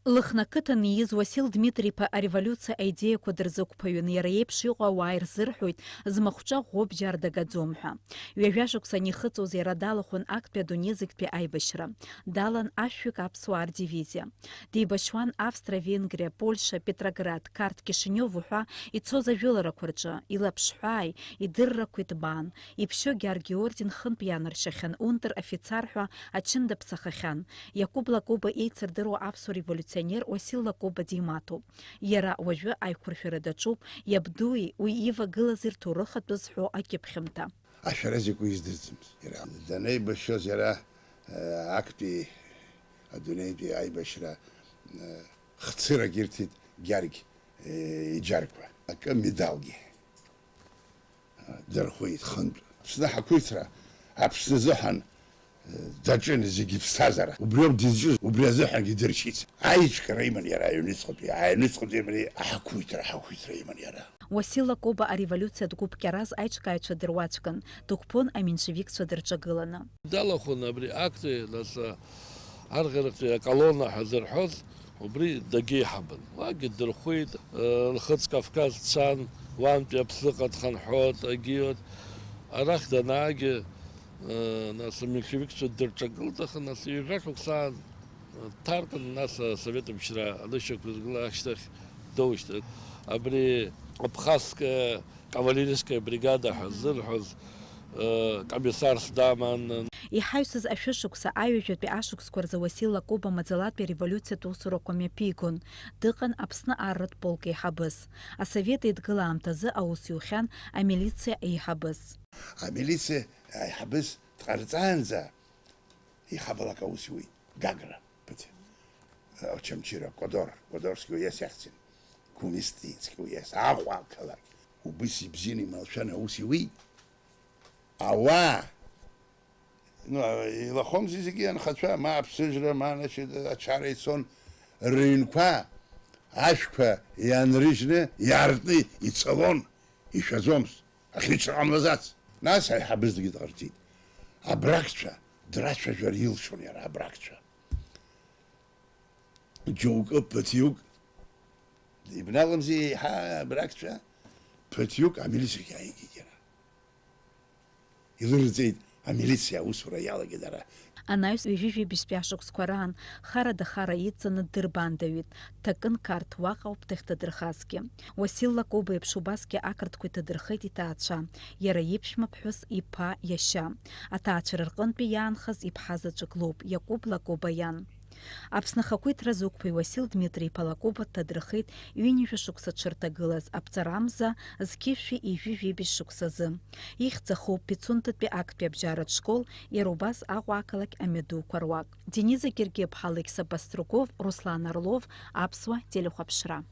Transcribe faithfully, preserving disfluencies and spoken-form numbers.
Лыхны ақыҭан ииз Уасил Дмитри-иԥа ареволиуциа аидеиақәа дырзықәԥаҩын, иара иеиԥш иҟоу ауаа ирзырҳәоит змахәҿа ӷәӷәоу бџьар дагаӡом ҳәа. Ҩажәа шықәса анихыҵуаз иара далахәын актәи адунеи зегьтәи аибашьра. Далан ашәҩык аԥсуаа рдивизиа. Деибашьуан Австра, Венгриа, Польша, Петроград, Қарҭ, Кишинев уҳәа ицоз ажәыларақәа рҿы, илаԥшҳәааи, идыррақәеи ҭбаан, иԥшьоу Георги иорден хынтә ианаршьахьан, унтер-офицер ҳәа ачын даԥсахахьан. Иакәыба Лакоба еицырдыруа аԥсуа револиуционер Уасил Лакоба димаҭоуп. Иара уажәы аиқәыршәара даҿуп, иабдуи уи ивагылази рҭоурых атәы зҳәо акьыԥхьымҭа. Ашәара зегь уи издырӡомызт иара. Данеибашьоз иара, э, актәи адунеитәи аибашьра, э, хцырак ирҭеит Гьаргь, э, иџьарқәа. Акы медалгьы, э, дырхәеит хынтә. Аԥсны ҳақәиҭра, Аԥсны азыҳәан, э, даҿын зегьы иԥсҭазаара. Убриоуп дызҿыз, убри азыҳәангьы дыршьит. Аиҿкаара иман иара аҩныҵҟатәи, аҩныҵҟатәи иман, аҳақәиҭра, аҳақәиҭра иман иара. Уасил Лакоба ареволиуциатә гәыԥ Кьараз аиҿкааҩцәа дыруаӡәкын, дықәԥон аменшевикцәа дырҿагыланы. Далахәын абри актәи, нас, арӷьарахьтәи аколонна ҳәа зырҳәоз, убри дагьеиҳабын. Уагьы дырхәит, э, Нхыҵ Кавказ дцан, уантәи Аԥсныҟа дхынҳәуан, дагьиуан. Арахь данаагьы, э, нас, аменшевикцәа дырҿагылт, аха, нас, ҩажәа шықәсаан Дҭаркын, нас, асовет мчра анышьақәыргыла ашьҭахь доушьҭын. Абри абхазская кавалерийская бригада ҳәа ззырҳәоз, э, комиссарс даман. Иҳаҩсыз ашәышықәса аҩажәатәи ашықәсқәа рзы Уасил Лакоба маӡалатәи ареволиуциатә усурақәа мҩаԥигон. Дыҟан Аԥсны арратә полк еиҳабыс. Асовет Еидгыла аамҭазы аус иухьан амилициа еиҳабыс. Амилициа аиҳабыс дҟарҵаанӡа ихабалак аус иуит, Гагра, ԥыҭ, Очамчыра, Кодор, Кодорски уеес иахьӡын, Кумистински уеес, Аҟәа ақалақь. Убыс ибзианы ималшәан аус иуит. Ауаа, ну, илахәымзи зегьы анхацәа, ма аԥсыжра, ма, значит, ачара ицон, рыҩнқәа ашәқәа ианрыжьны, иаартны ицалон, ишәаӡомызт. Ахьыцра ҟамлаӡац. Нас аиҳабысгьы дҟарҵеит. Абрагцәа драцәажәар илшон иара, абрагцәа. Џьоукы ԥыҭҩык, ибналымзи еиҳа абрагцәа, ԥыҭҩык амилициахь иааигеит иара. Илырҵеит амилициа аусура иалагеит ара. Анаҩс ҩажәи жәибжьтәи ашықәсқәа раан харада хара идҵаны ддырбандаҩит, дҭакын Қарҭ, уаҟа ауп дахьҭадырхазгьы. Уасил Лакоба еиԥш убасгьы ақырҭқәа иҭадырхеит иҭаацәа, иара иԥшәма ԥҳәыс, иԥа, иашьа. Аҭаацәара рҟынтәи иаанхаз иԥҳа заҵәык лоуп, Иакәыба Лакоба иан. Аԥсны ахақәиҭра зықәԥеи Уасил Дмитри-иԥа Лакоба дҭадырхеит ҩынҩажәа шықәса дшырҭагылаз, аԥҵарамза зқьышәи ҩажәи жәибжь шықәсазы. Ихьӡ ахоуп Пицундатәи актәи абжьаратә школ, иара убас Аҟәа ақалақь амҩадуқәа руак. Дениза Гергиаԥҳа, Алықьса Баструков, Руслан Орлов, Аԥсуа телехәаԥшра.